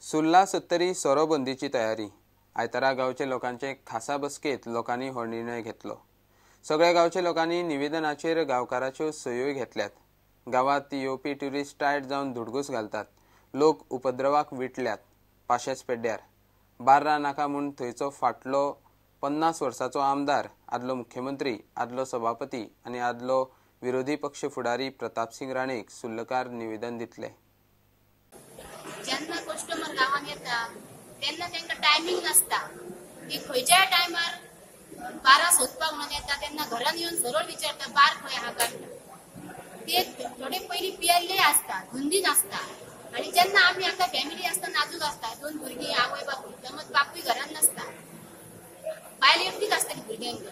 सुर्ला सत्तरी सोरो बंदीची तयारी. आयतारा गांवचे लोकांचे खासा बसकेत लोकांनी हो निर्णय घेतलो. सगळ्या गांवच्या लोकांनी निवेदनाचेर गांवकाराच्यो सयोय घेतल्यात. गांवांत येवपी ट्युरिस्ट टायट जावन धुडगूस घालतात. लोक उपद्रवाक विटल्यात. पाशेच पेड्ड्यार बार्रा नाका म्हूण थंयचो फाटलो 50 वर्साचो आमदार, आदलो मुख्यमंत्री, आदलो सभापती आनी आदलो विरोधी पक्ष फुडारी प्रतापसिंग राणेक सुर्लकार निवेदन दितले. जेन्ना कस्टमर गांवांत येता तेन्ना तांकां टायमींग नासता. ती खंयच्याय टायमार बारा सोदपाक म्हणून येता तेन्ना घरान येवन सरळ विचारता बार खंय आहा काय. ते थोडे पयलीं पियल्ले आसता, धुंदी नासता. आनी जेन्ना आमी आतां फॅमिली आसता, नाजूक आसता, 2 भुरगीं, आवय बापूय, समज बापूय घरान नासता, बायल एकटीच आसता भुरग्यांक.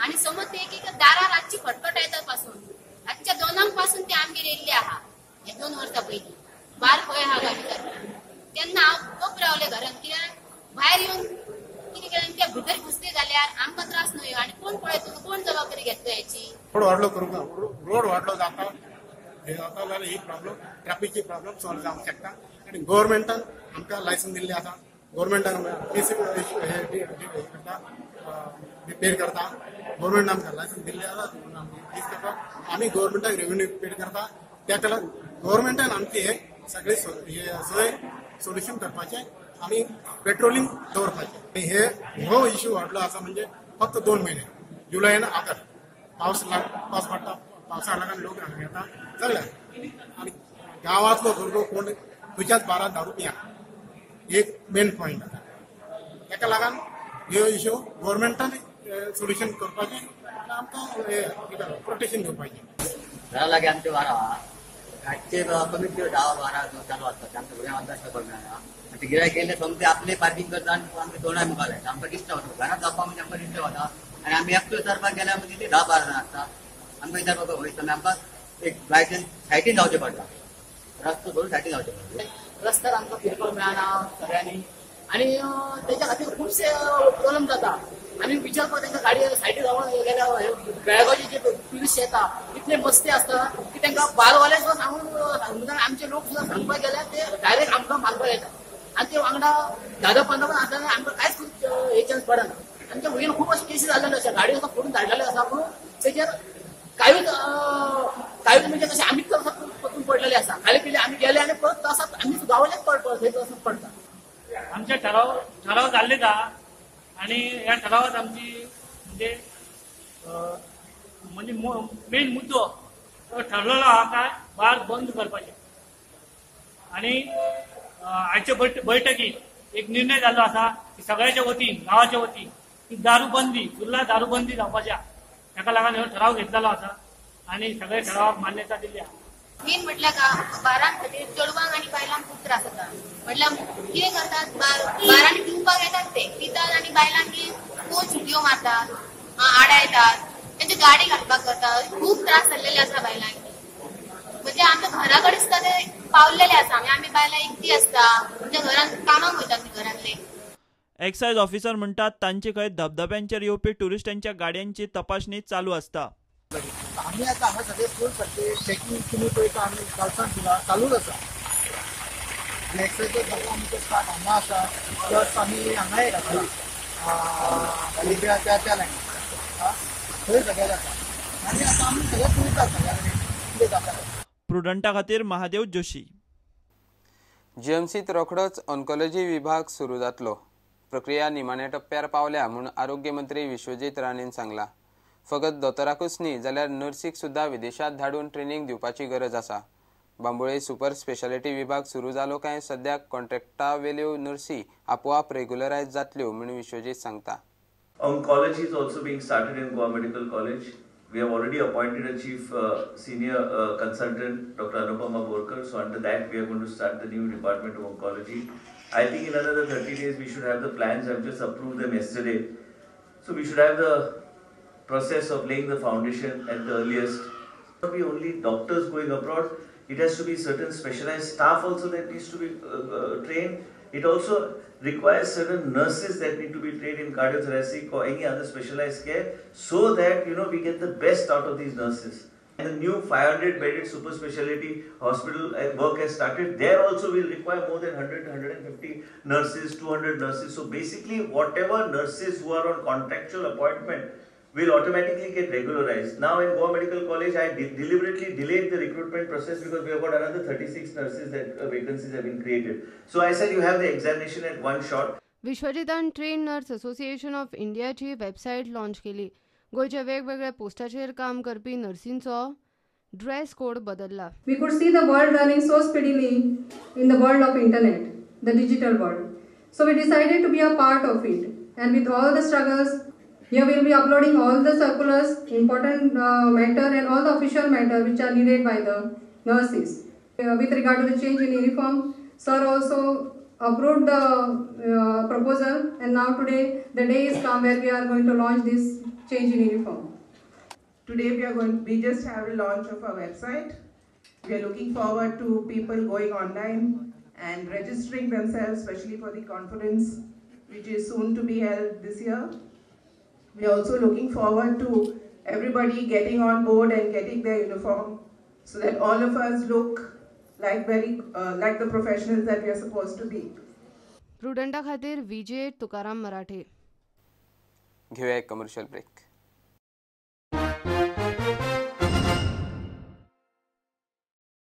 आनी समज ते एक एक दारार रातची खटखटायता पासून रातच्या 2 पासून ते आमगेर येयल्ले आहा. हे 2 वर्सां पयलीं बार खंय आहा काय विचारता तेन्ना हांव गप रावलें घरान. कित्याक भायर येवन कितें केलें त्या भितर घुसले जाल्यार आमकां त्रास न्हय. आनी कोण पळयतलो, कोण जबाबदारी घेतलो हेची. रोड वाडलो करूंक ना, रोड वाडलो जाता हे जाता जाल्यार ही प्रॉब्लम, ट्रॅफिकची प्रॉब्लम सॉल्व जावंक शकता. आनी गोवोरमेंटान आमकां लायसन्स दिल्लें आसा, गोवोरमेंटान पीसी करता, पेड करता. गोवोरमेंटान आमकां लायसन्स दिल्लें आसा म्हणून आमी फीस करता. आमी गोवोरमेंटाक रेवेन्यू पेड करता. त्या लागून गोवोरमेंटान आमची हे सगळे सोय सोल्युशन करपाचें, आमी पेट्रोलिंग दवरपाचें. हे हो इश्यू वाडलो आसा म्हणजे फक्त 2 म्हयने, जुलय आनी ऑगस्ट. पावस पावस पडटा, पावसा लागून लोक हांगा येता सगळे. आनी गांवांतलो भुरगो कोण खंयच्याच बारांत दारू पिया, एक मेन पॉयंट आसा. ताका लागून ह्यो इश्यू गोवोरमेंटान सोल्युशन करपाचें आनी आमकां प्रोटेक्शन दिवपाचें. घरा लागीं आमचे बारा रातचे कमीत कमी 10 12 चालू आसता. आमच्या भुरग्यांक अभ्यास करपाक मेळना. आनी ते गिरायक गेल्ले सोमते आपले पार्किंग करता आनी आमच्या तोंडा मुखार येता. आमकां डिस्टर्ब जाता, घरांत जावपाक म्हणजे आमकां डिस्टर्ब जाता. आनी आमी एकटो विचारपाक गेल्यार म्हणजे ते 10 12 जाण आसता. आमकां विचारपाक वयता, आमकां एक भायच्यान सायडीन जावचें पडटा, रस्तो सोडून सायडीन जावचें पडटा. रस्त्यार आमकां फिरपाक मेळना सगळ्यांनी आनी तेच्या खातीर खुबशे प्रॉब्लम जाता. आमी विचारपाक तांकां गाडी सायडीन रावन गेल्यार बेळगांवचे जे ट्युरिस्ट येता इतले मस्ती आसता की तांकां बारवाले सुद्दां सांगून आमचे लोक सुद्दां सांगपाक गेल्यार ते डायरेक्ट आमकां मारपाक येता. आनी ते वांगडा 10-10 15 पण आसतना आमकां कांयच हे चान्स पडना. आमच्या भुरग्यांक खूब अशे केसी जाल्ले आसा, गाडी सुद्दां फोडून धाडलेले आसा. पूण तेचेर कांयूच कांयूच म्हणजे तशें आमीच परतून पडलेले आसा. खाली पिले आमी गेले आनी परत तसाच आमीच गांवलेच थंय पडटा. आमचे ठराव जाल्ले आहा आणि ह्या ठरावात आमची म्हणजे म्हणजे मेन मुद्दो ठरलेलो आहा काय बार बंद करपाचें. आणि आयचे बैठकीत एक निर्णय जाल्लो आसा की सगळ्याच्या वतीन, गांवाच्या वतीन की दारूबंदी, सुर्ला दारूबंदी जावपाची आहा. ताका लागून हो ठराव घेतलेलो आसा आणि सगळे ठरावाक मान्यता दिल्ली आहा. मेन म्हटल्यार बारां खातीर चेडवांक आनी बायलांक खूब त्रास जाता. म्हटल्यार कितें करतात, बारांनी पिवपाक येतात, ते पितात आनी बायलांक कोण सुटयो मारतात, आडायतात, तेंची गाडी घालपाक करतात. खूब त्रास जाल्लेले आसा बायलांक. म्हणजे आमच्या घरा कडेन सुद्दां ते पावलेले आसा. आमी बायलां एकटी आसता, आमच्या घरान कामाक वयतात घरांतले. एक्सायज ऑफिसर म्हणटात तांचे खंय धबधब्यांचेर येवपी ट्युरिस्टांच्या गाडयांची तपासणी चालू आसता. आमी आतां हांगा सगळे फूल सारके चॅकिंग तुमी पळयता, आमी कालसान सुद्दां चालूच आसा. आनी एक्सायज सगळो आमचो स्टाफ हांगा आसा, प्लस आमी हांगाय घातला त्या त्या लायनी थंय सगळे जाता. आनी आतां आमी सगळे पळयतात सगळ्या कडेन कितें जाता. प्रुडंटा खातीर महादेव जोशी. जीएमसीत रोखडोच ऑन्कोलॉजी विभाग सुरू जातलो. प्रक्रिया निमाण्या टप्प्यार पावल्या म्हूण आरोग्य मंत्री विश्वजीत राणेन सांगला. फकत दोतोराकूच न्ही जाल्यार नर्सीक सुद्दां विदेशात धाडून ट्रेनिंग दिवपाची गरज आसा. बांबोळे सुपर स्पेशालिटी विभाग सुरू जालो काय सद्याक कॉन्ट्रॅक्टावेल्यो नर्सी आपोआप रेग्युलरायज जातल्यो म्हूण विश्वजीत सांगता. Oncology is also being started in Goa Medical College. We have already appointed a chief senior consultant, Dr. Anupama Borkar. So under that, we are going to start the new department of oncology. I think in another 30 days, we should have the plans. I've just approved them yesterday. So we should have the process of laying the foundation at the earliest. Not be only doctors going abroad. It has to be certain specialized staff also that needs to be trained. It also requires certain nurses that need to be trained in cardiothoracic or any other specialized care, so that we get the best out of these nurses. And the new 500 bedded super speciality hospital work has started. There also will require more than 100 to 150 nurses, 200 nurses. So basically, whatever nurses who are on contractual appointment will automatically get regularized. Now in Goa Medical College, I deliberately delayed the recruitment process because we have got another 36 nurses that vacancies have been created. So I said you have the examination at one shot. विश्वजितान train nurse association of इंडियाची website launch केली. गोंयच्या वेगवेगळ्या पोस्टाचेर काम करपी नर्सींचो dress code बदलला. We could see the world running so speedily in the world of internet, the digital world. So we decided to be a part of it, and with all the struggles, here we will be uploading all the circulars, important matter and all the official matter which are needed by the nurses. With regard to the change in uniform, sir also approved the proposal, and now today the day is come where we are going to launch this change in uniform. Today we just have a launch of our website. We are looking forward to people going online and registering themselves, especially for the conference which is soon to be held this year. We are also looking forward to everybody getting on board and getting their uniform so that all of us look like like the professionals that we are supposed to be. प्रुडंटा खातीर विजय तुकाराम मराठे. घेऊया एक commercial break.